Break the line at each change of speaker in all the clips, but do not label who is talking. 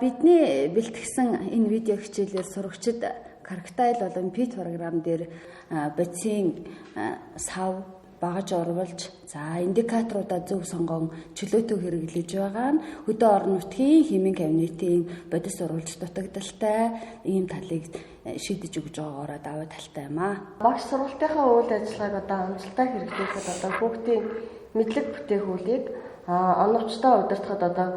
Бидний бэлтгэсэн энэ видео хичээлээр сурагчид Crocodile болон PhET програм дээр бодисын сав багаж урвалж, за индикаторуудаа зөв сонгон чөлөөтэй хэрэглэж байгаа нь хөдөө орон нутгийн химийн кабинетийн бодис урвалж дутагдaltaй ийм талыг шийдэж өгж байгаагаараа давуу талтай юм аа.
Багш сургалтынхаа үйл ажиллагааг одоо амжилттай хэрэгжүүлэхэд одоо хүүхдийн мэдлэг бүтээхүүлийг оновчтой удирдахад одоо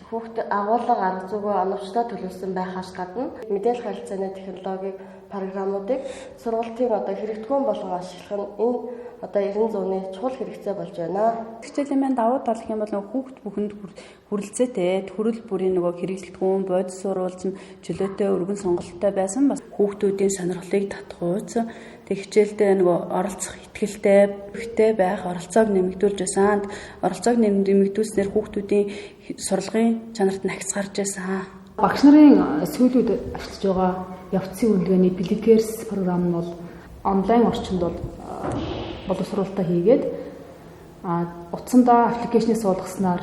хүүхд агуулга арга зүгөө оновчтой төлөвлөсөн байхаас гадна мэдээлэл харилцааны технологиг програмуудыг сургалтын одоо хэрэгтгүүн болгон ашиглах нь энэ одоо 90 зууны чухал хэрэгцээ болж байна.
Хичээлийн маань давуу тал гэх юм бол нөгөө хүүхд бүхэнд хүрэлцээтэй төрөл бүрийн нөгөө хэрэгсэлтгүүн, бодис сурвалж нь чөлөөтэй өргөн сонголттой байсан. Бас хүүхдүүдийн сонирхлыг татгууц тэг хичээлдээ нөгөө оролцох итгэлтэй, бөхтэй байх оролцоог нэмэгдүүлж байсан. Оролцоог нэмэгдүүлснээр хүүхдүүдийн сурлагын чанарт нагц гарч байсан.
Багш нарын сүүлүүд ашиглаж байгаа явцын үнэлгээний Plickers програм нь бол онлайн орчинд бол боловсруулалтаа хийгээд утсандаа аппликейшнийг суулгаснаар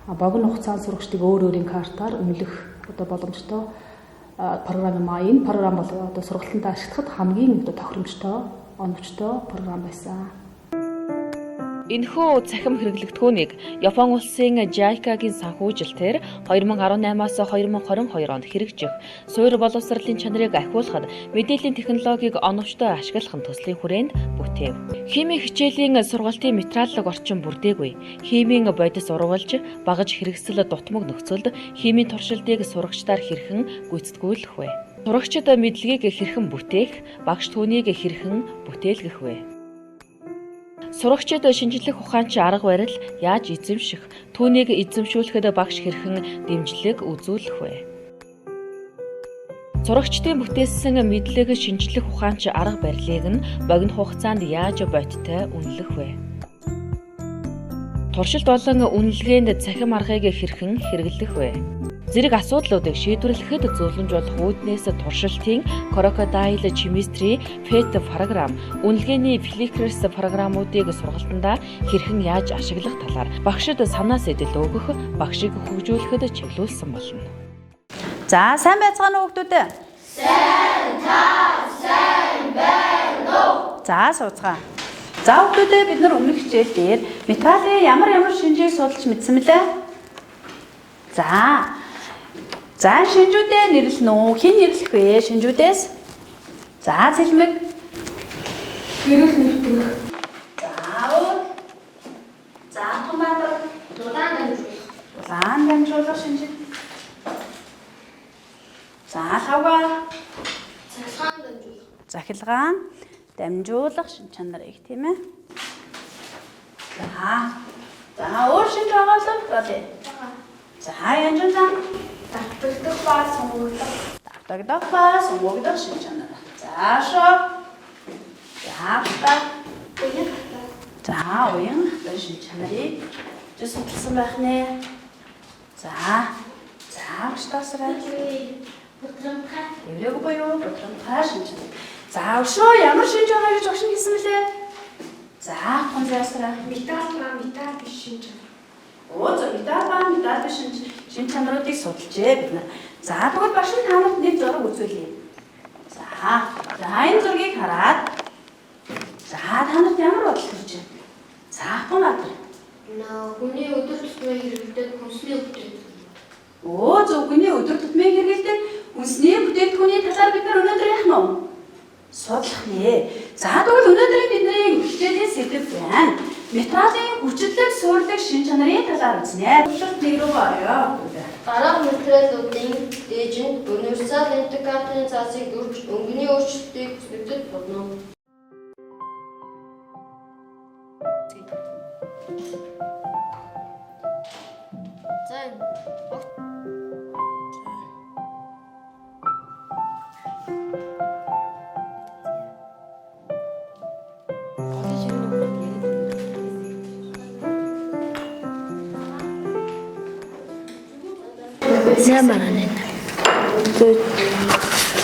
богино хугацаанд сурагчдыг өөр өөрийн картаар үнэлэх одоо боломжтой програм юм аа. Энэ програм бол одоо сургалтанд ашиглахад хамгийн одоо тохиромжтой, оновчтой програм байсан.
Энэхүү цахим хэрэглэгдэхүүнийг Япон улсын JICA-гийн санхүүжилтээр 2018-аас 2022 онд хэрэгжих суур боловсролын чанарыг ахиулахад мэдээллийн технологиг оновчтой ашиглах нь төслийн хүрээнд бүтээв. Химийн хичээлийн сургалтын материаллык орчин бүрдээгүй. Химийн бодис урвалж, багаж хэрэгсэл дутмаг нөхцөлд химийн туршилтыг сурагчдаар хэрхэн гүйцэтгүүлэх вэ? Сурагчид мэдлэгийг хэрхэн бүтээх, багш түүнийг хэрхэн бүтээлгэх вэ? Сурагчид шинжлэх ухаанч арга барил яаж эзэмших, түүнийг эзэмшүүлэхэд багш хэрхэн дэмжлэг үзүүлэх вэ? Сурагчдын бүтээсэн мэдлэг шинжлэх ухаанч арга барилыг нь богино хугацаанд яаж бодиттой үнэлэх вэ? Туршилт болон үнэлгээнд цахим аргыг хэрхэн хэрэглэх вэ? Зэрэг асуудлуудыг шийдвэрлэхэд зөвлөмж болох үүднээс туршилтын Crocodile Chemistry PhET програм, үнэлгээний Plickers програмуудыг сургалтандаа хэрхэн яаж ашиглах талаар багшид санаа сэтэл өгөх, багшийг хөгжүүлэхэд чиглүүлсэн болно.
За, сайн байцгаана уу хүүхдүүд ээ?
Сайн та сайн байна уу?
За, сууцгаа. За, хүүхдүүд ээ, бид нар өмнөх хичээл дээр металлын ямар ямар шинжийг судалж мэдсэн мөлий? За. За, шинжүүдээ нэрлэнэ үү? Хэн нэрлэх вэ? Шинжүүдээс? За, Цэлмэг.
Гэрэл нэвтрэх.
За, өөр. За, Тумбаатар.
Дулаан дамжуулах.
Дулаан дамжуулах шинж. За, Лавга.
Цахилгаан дамжуулах.
Захилгаан дамжуулах шин чанарыг, тийм ээ. За. За, өөр шинж байгаа л болъё. За, янжин зан.
Давтагдах ба сунгагдах.
Давтагдах ба сунгагдах шин чанар. За, шоо. За, та.
Уян хатан.
За, уян хатан шин чанарыг чи судалсан байх нэ. За. За, багштаасраа.
Бутрамтай.
Эврэг буюу бутрамтай шин чанар. За, өшөө ямар шинж байгаа гэж багш нь хэлсэн мөлий? За, гонзаасраа.
Металл ба металл биш шинж.
Оо, зөв, металл ба металл биш шинж чанаруудыг судалжээ бид нар. За, тэгвэл багш нь та нарт нэг зураг үзүүлье. За, за энэ зургийг хараад за та нарт ямар бодол төрж байна? За, Гонбаатар.
Хүний өдөр тутмын хэрэглэдэг хүнсний бүтээгдэхүүн.
Оо, зөв, хүний өдөр тутмын хэрэглэдэг хүнсний бүтээгдэхүүний талаар бид нар өнөөдөр яах нь вэ? Судлах нэ. За, тэгвэл өнөөдрийн бидний хичээлийн сэдэв байна. Металлын хүчлэг, суурлаг шин чанарын талаар үзнэ. Туршилт нэг рүү орё.
Дараах материалуудын дээжинд универсал индикаторын цаасыг дүрж өнгөний өөрчлөлтийг хүснэгтэд бодно. За энэ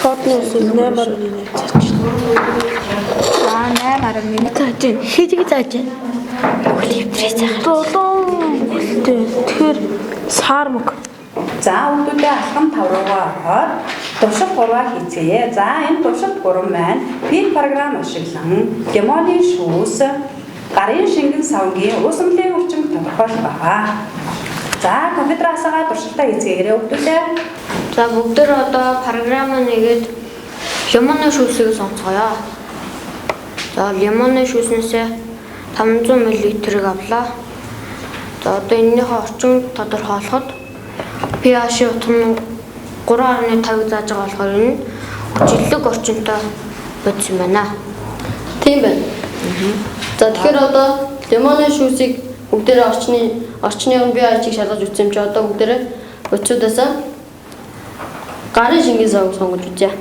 Цоодны ус 8.8 зааж.
Аа 8.8
Зааж байна.
Хэдийг зааж байна? Бүхэл хэвтрээ заах.
Долоон бүхэлтэй. Тэгэхээр саармаг.
За хүүхдүүдээ алхам 5 руугаа орохоор туршилт 3-аа хийцгээе. За энэ туршилт 3 маань P програм ашиглан лимоны шүүс, гарын шингэн савнгийн уусмлын орчин тодорхойлох байгаа. За компьютер асаагаа туршилтаа хийцгээгээрэй хүүхдүүдээ.
За бүгдээр одоо програм нэгээд лимоны шүүсийг сонгоцгоё. За лимоны шүүснээсээ 500 мл-ийг авлаа. За одоо энэнийхээ орчин тодорхойлоход pH-ийн утга нь 3.5-ыг зааж байгаа болохоор энэ хүчлэг орчинтой бодис юм байна.
Тийм байна. За тэгэхээр одоо лимоны шүүсийг бүгдээрээ орчны нь pH-ийг шалгаж үзсэн юм чи одоо бүгдээрээ бодисуудаас гарын шингэн савг сонгож үзье.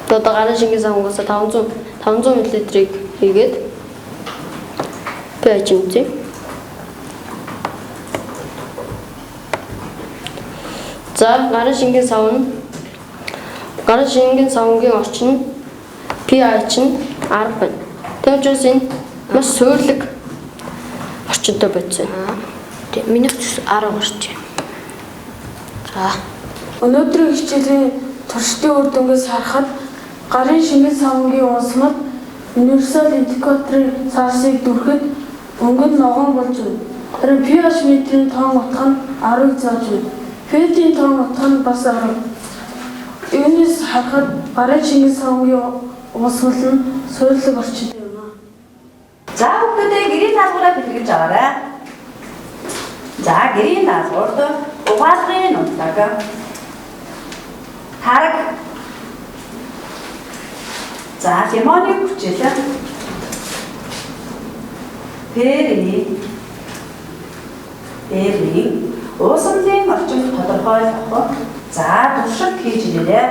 Одоо гарын шингэн савгаас 500 мл-ийг хийгээд pH үзье. За гарын шингэн сав нь гарын шингэн савнгийн орчин нь pH нь 10 байна. Тийм учраас энэ маш суурлаг орчинтой бодис байна.
Тийм, минийх ч 10 орч. За
Өнөөдрийн хичээлийн туршилтын үр дүнгээс харахад гарын шингэн савнгийн уусмал универсал индикаторын цаасыг дүрхэд өнгө нь ногоон болж байна. Харин pH метрийн тоон утга нь 10-ыг зааж байна. Фетийн тоон утга нь бас 10. Үүнээс харахад гарын шингэн савнгийн уусмал нь суурлаг орчинтой юм аа.
За хүүхдүүдээ гэрийн даалгавраа бэлтгэж аваарай. За гэрийн даалгаварт угаалгын нутаг, тараг, за лимоны хүчил, перийн уусмлын орчин тодорхойлох. За туршилт хийж ирээрэй.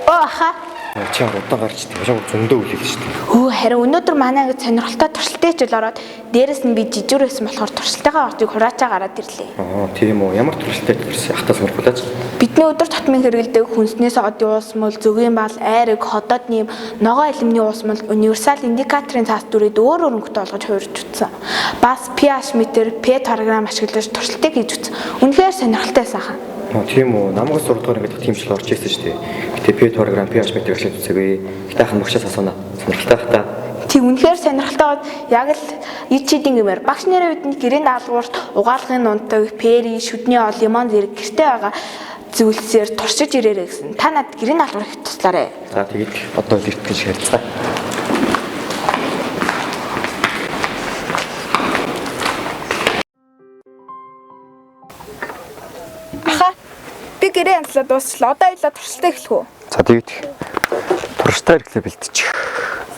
Аха.
Чи удаан гарч ирдэг. Чам зөндөө үлээл шүү дээ.
Өө харин өнөөдөр манай анги сонирхолтой туршилтын хичээл ороод дээрэс нь би жижигэр байсан болохоор туршилтынхаа орчийг хураачаа гараад ирлээ.
Аа тийм үү. Ямар туршилттай төрсөн ахтаа сонирхолтой.
Бидний өдөр тутмын хэрэглэдэг хүнснээс одын уусмал, зөгийн бал, айраг, ходоод нэм, ногоо алимны уусмал, универсал индикаторын цаас дүрээд өөр өөр өнгөтэй болгож хуурж утсан. Бас pH метр, P програм ашиглаж туршилтыг хийж утсан. Үнэхээр сонирхолтой байсан хаа.
Тийм үү. Намгаас 6 дугаар ангид тийм хичээл орж ирсэн шүү дээ. Гэтэ P програм, pH метрийг ашиглаж үзээгүй. Гэтэ ахын багшаас асууна. Сонирхолтой хата.
Тийм үнэхээр сонирхолтой яг л ид чидийн гэмээр багш нарын бидэнд гэрийн даалгаварт угаалгын нунтаг, пери, шүдний ол, лимон зэрэг гэрте байгаа зүйлсээр туршиж ирээрэй гэсэн. Та надад гэрийн даалгавар их туслаарай.
За тэгээд одоо л эртгэн шиг харилцаа.
Аха. Би гэрээ янзлаа дуусчлаа. Одоо хоёлаа туршилтаа эхлэх үү?
За тэгээд туршилтаа эхлэе бэлтчих.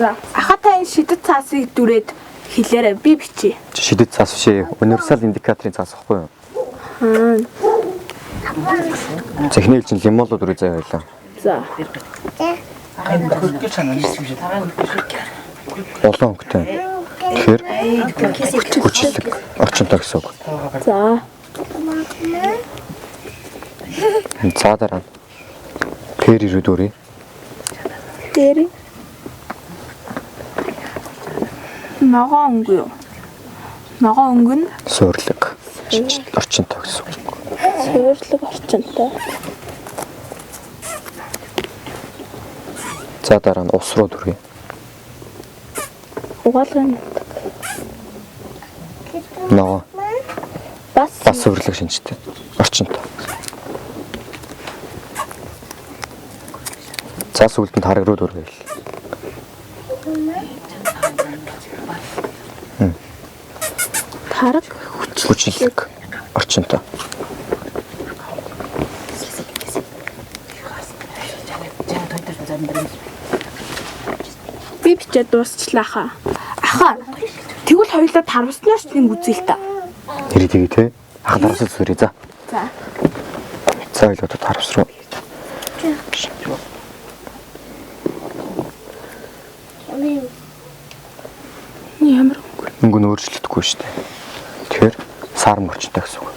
За. Аха та энэ шидэт цаасыг дүрээд хэлээрэй. Би бичье.
Шидэт цаас биш ээ. Универсал индикаторын цаас байхгүй юу? За эхний ээлжин лимонлуу дүрээ заяа байлаа.
За.
Улаан өнгөтэй. Тэгэхээр хүчлэг орчинтой гэсэн үг.
За.
За дараа нь пери рүү дүрээ.
Пери. Ногоон өнгө юу? Ногоон өнгө нь
суурлаг орчинтой гэсэн үг.
Суурлаг орчинтой.
За дараа нь ус руу дүрээ.
Угаалгын нутаг.
Ногоон.
Бас
суурлаг шинжтэй орчинтой. За сүүлд нь тараг руу дүргээл.
Тараг
хүчлэг орчинтой.
Би бичээд дуусчлаа хаа. Аха. Тэгвэл хоёулаа тарвсны орчныг үзье л та.
Нэрээ тэгээ те. Аха тарвсыг зүрээ за.
За.
За хоёулаа одоо тарвс руу.
Ямар өнгө?
Өнгө нь өөрчлөгдөхгүй шүү дээ. Тэгэхээр сар мөрчтэй гэсэн үг.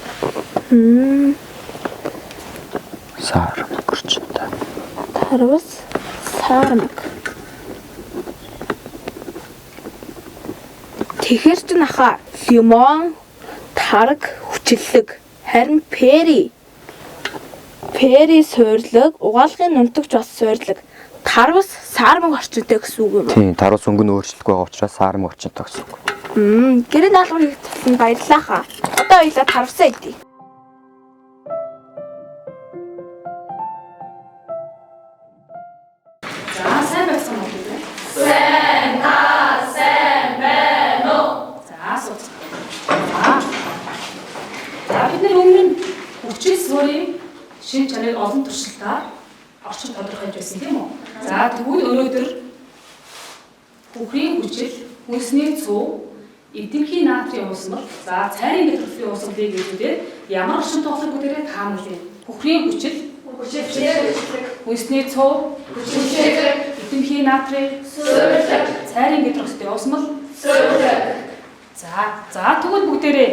Сар мөрчтэй.
Тарвас Саармаг. Тэгэхээр чинь ахаа лимон, тараг, хүчиллэг. Харин пери. Пери суурлаг, угаалгын нунтагч бас суурлаг. Тарвас саармаг орчинтой гэсэн үг юм уу?
Тийм, тарвас өнгө нь өөрчлөлтгүй байгаа учраас саармаг орчинтой гэсэн үг.
Гэрээ даалгавар хийх тусанд баярлалаа хаа. Одоо хоёлаа тарвасаа идье.
За, сайн байсан уу гэдэг?
Сайн та сайн байна уу?
За, сууц. За, бид нар өмнө нь хүчил суурийн шин чанарыг олон туршилтаар орчин тодорхойлж байсан тийм үү? За, тэгвэл өнөөдөр бүхрийн хүчил, хүнсний цуу, эдэмхий натрийн уусмал, за цайрын гидрофилын уусмалыг илүүгээр ямар орчин тоглох бүгдээрээ таамаглая. Бүхрийн хүчил, хүнсний цуу, эдэмхий натрий, цайрын гидроксидын уусмал. За тэгвэл бүгдээрээ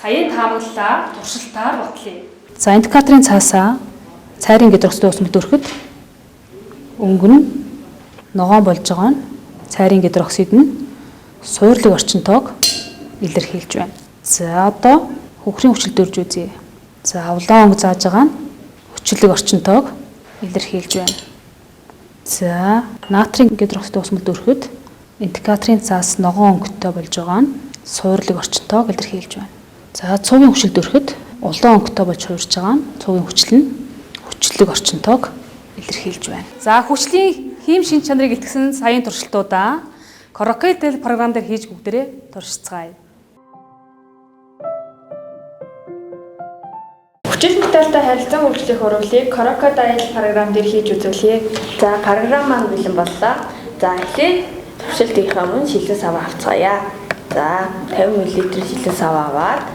саяын таамаглалаа туршилтаар батлая. За, индикаторын цаасаа цайрын гидроксидын уусмал дөрөхөд өнгө нь ногоон болж байгаа нь цайрын гидроксид нь суурлаг орчинтойг илэрхийлж байна. За, одоо хөхрийн хүчил дөрж үзье. За, улаан өнгө зааж байгаа нь хүчлэг орчинтойг илэрхийлж байна. За, натрийн гидроксидын уусмал дөрөхөд индикаторын цаас ногоон өнгөтэй болж байгаа нь суурлаг орчинтойг илэрхийлж байна. За, цуугийн хүчил дөрөхөд улаан өнгөтэй болж хувирч байгаа нь цуугийн хүчил нь хүчлэг орчинтойг илэрхийлж байна. За, хүчлийн хийм шин чанарыг илтгэсэн саяын туршилтуудаа Crocodile програм дээр хийж бүгдээрээ туршицгаая.
Хүчил металлтай харилцан үйлчлэх урвалыг Crocodile програм дээр хийж үзүүлье.
За, програм маань бэлэн боллоо. За, эхлээд туршилт хийх өмнө шилэн сав авцгаая. За, 50 мл шилэн сав аваад,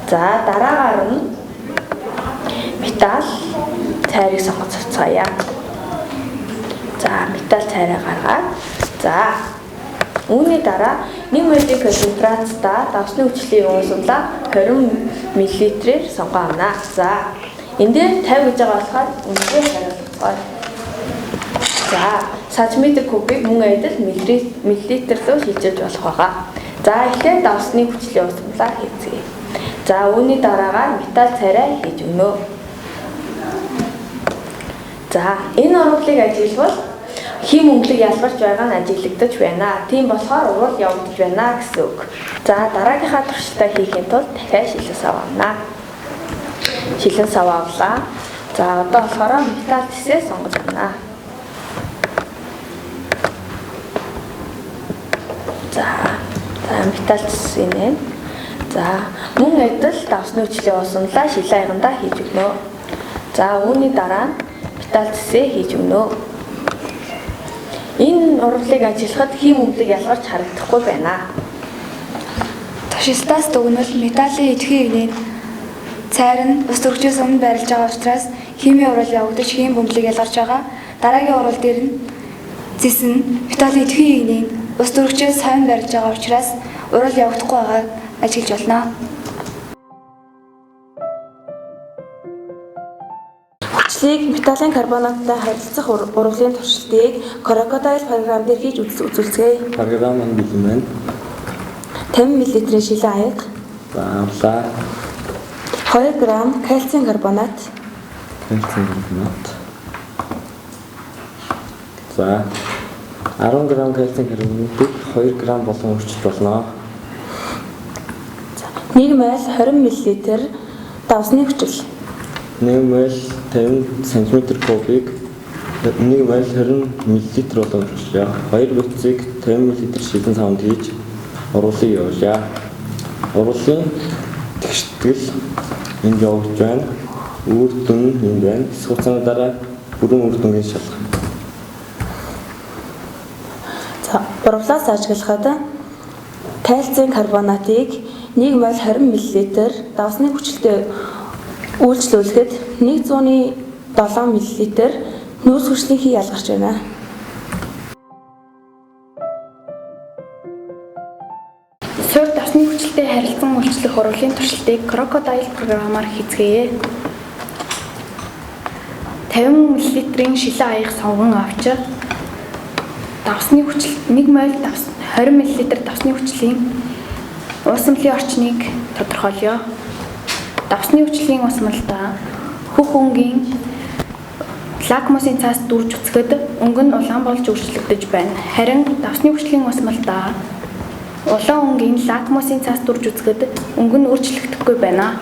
за дараагаар нь металл цайрыг сонгож авцгаая. За, металл цайраа гаргаад, за үүний дараа 1 мл концентрацтай давсны хүчлийн уусмалаа 20 мл-ээр сонгоо авна. За, энэ дээр 50 гэж байгаа болохоор үнэхээр хариулцгаая. За, сантиметр кубыг мөн адил миллилитр рүү шилжүүлж болох байгаа. За, эхлээд давсны хүчлийн уусмалаа хийцгээе. За, үүний дараагаар металл цайраа хийж өгнө. За, энэ урвалыг ажиглавал хийм өнгөлөг ялгарч байгаа нь ажиглагдаж байна. Тийм болохоор урвал явагдаж байна гэсэн үг. За, дараагийнхаа туршилтаа хийхийн тулд дахиад шилэн сав авна. Шилэн сав авлаа. За, одоо болохоор металл цэсээ сонгож авна. За, металл цэс энэ. За, мөн адил давсны хүчлийн уусмалаа шилэн аягандаа хийж өгнө. За, үүний дараа нь металл цэсээ хийж өгнө. Энэ урвалыг ажиллахад хийм өнгөлөг ялгарч харагдахгүй байна.
Туршилтаас дүгнвэл металлын идэвхтэй эгнээ цайр нь ус төрөгчөөс өмнө байрлаж байгаа учраас химийн урвал явагдаж хийм бөмбөлөг ялгарч байгаа. Дараагийн урвал дээр нь зэс нь металлын идэвхтэй эгнээ ус төрөгчөөс хойно байрлаж байгаа учраас урвал явагдахгүй байгааг ажиглаж болно.
Хүчлийг металлын карбонаттай харилцах урвалын туршилтыг Crocodile програм дээр хийж үзүүлцгээе.
Програм маань бэлэн байна.
50 мл-ийн шилэн аяга.
За, авлаа.
2 г кальцийн карбонат.
Кальцийн карбонат. За, 10 г кальцийн карбонатыг 2 г болон өөрчилж болно.
1 мл 20 мл давсны хүчил.
1 мл 50 см кубыг 1 мл 20 мл болон өөрчилье. 2 бүтцийг 50 мл шилэн савнд хийж уруулыг явуулъя. Уруулын тэгштгэл энд явагдаж байна. Үр дүн энд байна. Хэсэг хугацааны дараа бүрэн үр дүнгийн шалгах.
За, урвалаас ажиглахад кальцийн карбонатыг 1 мл 20 мл давсны хүчилтэй үйлчлүүлэхэд 107 мл нүүрс хүчлийн хий ялгарч байна.
Суурь давсны хүчилтэй харилцан үйлчлэх урвалын туршилтыг Crocodile програмаар хийцгээе.
50 мл-ийн шилэн аяга сонгон авч
Давсны хүчил 1 моль 20 мл давсны хүчлийн уусмалын орчныг тодорхойлъё. Давсны хүчлийн уусмалдаа хөх өнгийн лакмусын цаас дүрж үзэхэд өнгө нь улаан болж өөрчлөгдөж байна. Харин давсны хүчлийн уусмалдаа улаан өнгийн лакмусын цаас дүрж үзэхэд өнгө нь өөрчлөгдөхгүй байна.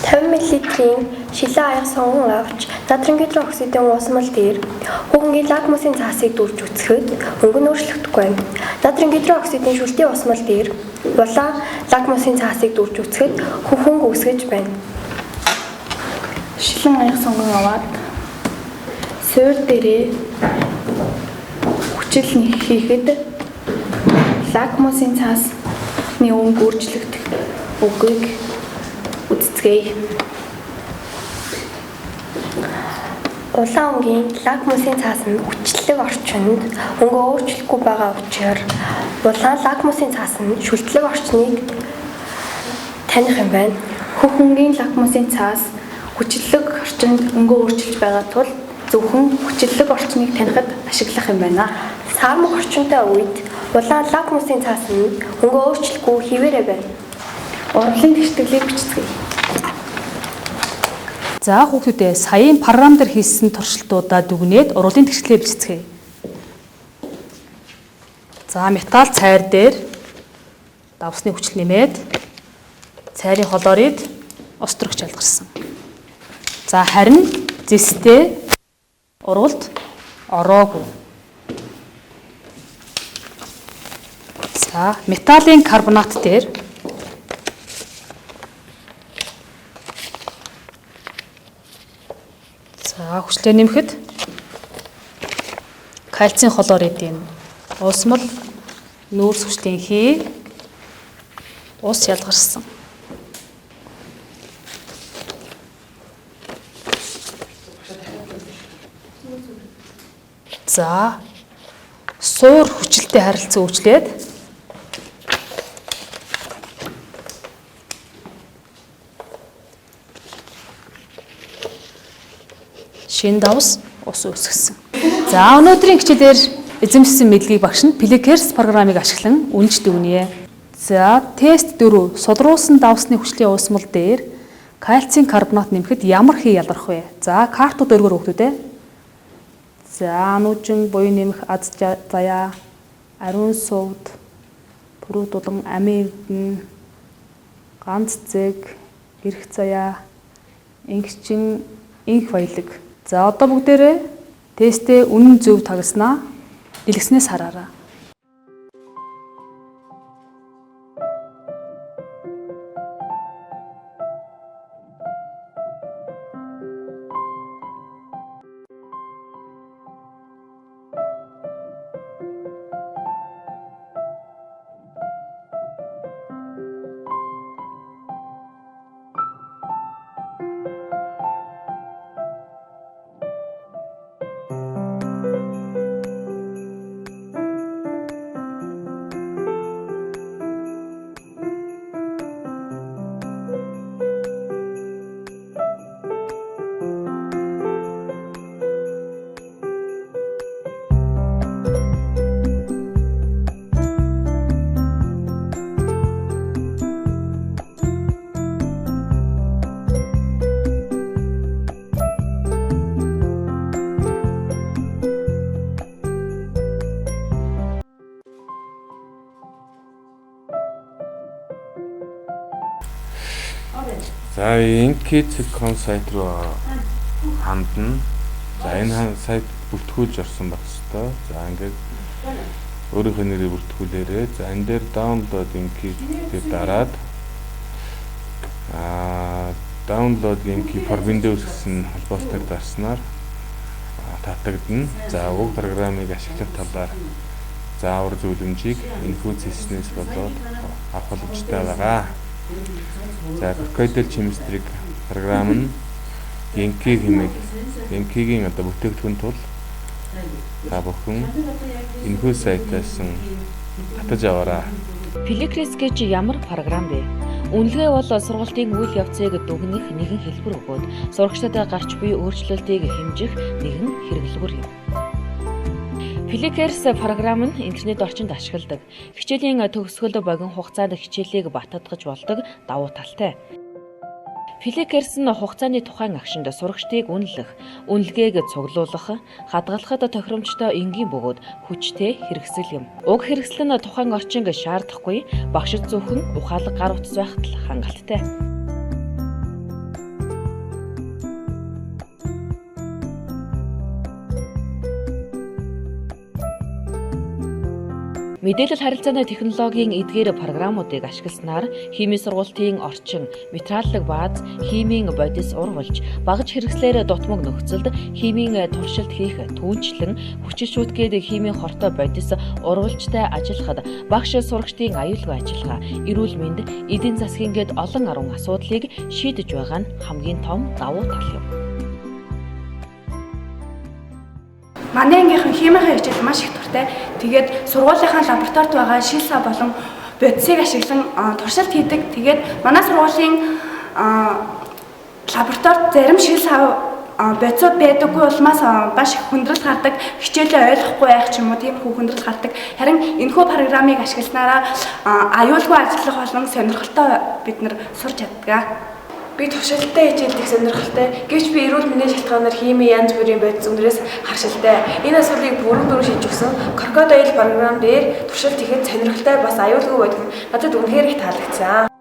50 мл-ийн шилэн аяга сонгон авч натрийн гидрооксидын уусмал дээр хүүхэнгийн лакмусын цаасыг дүрж үзэхэд өнгө нь өөрчлөгдөхгүй байна. Натрийн гидрооксидын шүлтийн уусмал дээр улаан лакмусын цаасыг дүрж үзэхэд хөх өнгө үүсгэж байна.
Шилэн аяга сонгон аваад суур дээрээ хүчил хийхэд лакмусын цаасны өнгө өөрчлөгдөх үгийг үзэцгээе.
Улаан өнгийн лакмусын цаас нь хүчлэг орчинд өнгөө өөрчлөхгүй байгаа учраас улаан лакмусын цаас нь шүлтлэг орчныг таних юм байна.
Хөх өнгийн лакмусын цаас хүчлэг орчинд өнгөө өөрчилж байгаа тул зөвхөн хүчлэг орчныг танихад ашиглах юм байна.
Саармаг орчинтой үед улаан лакмусын цаас нь өнгөө өөрчлөхгүй хэвээрээ байна.
Урвалын тэгшитгэлийг бичицгээе.
За хүүхдүүдээ саяын програм дээр хийсэн туршилтуудаа дүгнээд урвалын тэгшитгэлээ бичицгээе. За металл цайр дээр давсны хүчил нэмээд цайрын хлорид ус төрөгч ялгарсан. За харин зэстэй урвалд ороогүй. За металлын карбонат дээр за хүчлээ нэмэхэд кальцийн хлоридын уусмал нүүрс хүчлийн хий ус ялгарсан. За суур хүчлэлтэй харилцан үйлчлээд шинэ давс ус үүсгэсэн. За өнөөдрийн хичээлээр эзэмшсэн мэдлэгийг багш нь Plickers програмыг ашиглан үнж дүгнэе. За тест 4 содруулсан давсны хүчлийн уусмал дээр кальцийн карбонат нэмэхэд ямар хий ялгарх вэ? За картууд өргөр хүүхдүүд ээ. За нүүжин буян нэмэх аз заяа, ариун сувд, пүрүүд улан амийн эрдэнэ, ганц зэг, эрх заяа, ингэчин инх баялаг. За одоо бүгдээрээ тестээ үнэн зөв тагласнаа дэлгэснээс хараарай.
За Enki.com сайт руу хандна. За энэ сайт бүртгүүлж орсон байх ёстой. За ингээд өөрийнхөө нэрийг бүртгүүлээрэй. За энэ дээр download Enki дээр дараад download Enki for Windows гэсэн холбоос дээр дарснаар татагдана. За уг програмыг ашиглах талаар заавар зөвлөмжийг энэхүү цэснээс болоод авах боломжтой байгаа. За Crocodile Chemistry програм нь Genki хэмээх Genki-гийн одоо бүтээгдэхүүн тул та бүхэн энэхүү сайтаас татаж аваарай.
Plickers гэж ямар програм бэ? Үнэлгээ бол сургалтын үйл явцыг дүгнэх нэгэн хэлбэр бөгөөд сурагчдад гарч буй өөрчлөлтийг хэмжих нэгэн хэрэглүүр юм. Plickers програм нь интернет орчинд ашигладаг. Хичээлийн төгсгөл богино хугацаанд хичээлийг бататгаж болдог давуу талтай. Plickers нь хугацааны тухайн агшинд сурагчдыг үнэлэх, үнэлгээг цуглуулах, хадгалахад тохиромжтой энгийн бөгөөд хүчтэй хэрэгсэл юм. Уг хэрэгсэл нь тухайн орчинг шаардахгүй, багшид зөвхөн ухаалаг гар утас байхад л хангалттай. Мэдээлэл харилцааны технологийн эдгээр програмуудыг ашигласнаар химийн сургалтын орчин, материаллык бааз, химийн бодис урвалж, багаж хэрэгслээр дутмаг нөхцөлд химийн туршилт хийх, түүнчлэн хүчил шүтгээд химийн хортой бодис урвалжтай ажиллахад багш сурагчдын аюулгүй ажиллагаа, эрүүл мэнд, эдийн засгийн гээд олон арван асуудлыг шийдэж байгаа нь хамгийн том давуу тал юм.
Манай ангийнхан химийн хичээл маш их дуртай. Тэгээд сургуулийнхаа лабораторид байгаа шил сав болон бодисыг ашиглан туршилт хийдэг. Тэгээд манай сургуулийн лабораторид зарим шил сав бодисууд байдаггүй улмаас маш их хүндрэл гардаг. Хичээлээ ойлгохгүй байх ч юм уу тиймэрхүү хүндрэл гардаг. Харин энэхүү программыг ашигласнараа аюулгүй ажиллах болон сонирхолтой бид нар сурч чаддаг.
Би туршилттай хичээлдэх сонирхолтой. Гэвч би эрүүл мэндийн шалтгаанаар химийн янз бүрийн бодис өндрөөс харшилтай. Энэ асуудлыг бүрэн дүрэн шийдэж өгсөн Crocodile програм дээр туршилт хийхэд сонирхолтой бас аюулгүй байдаг нь надад үнэхээр их таалагдсан.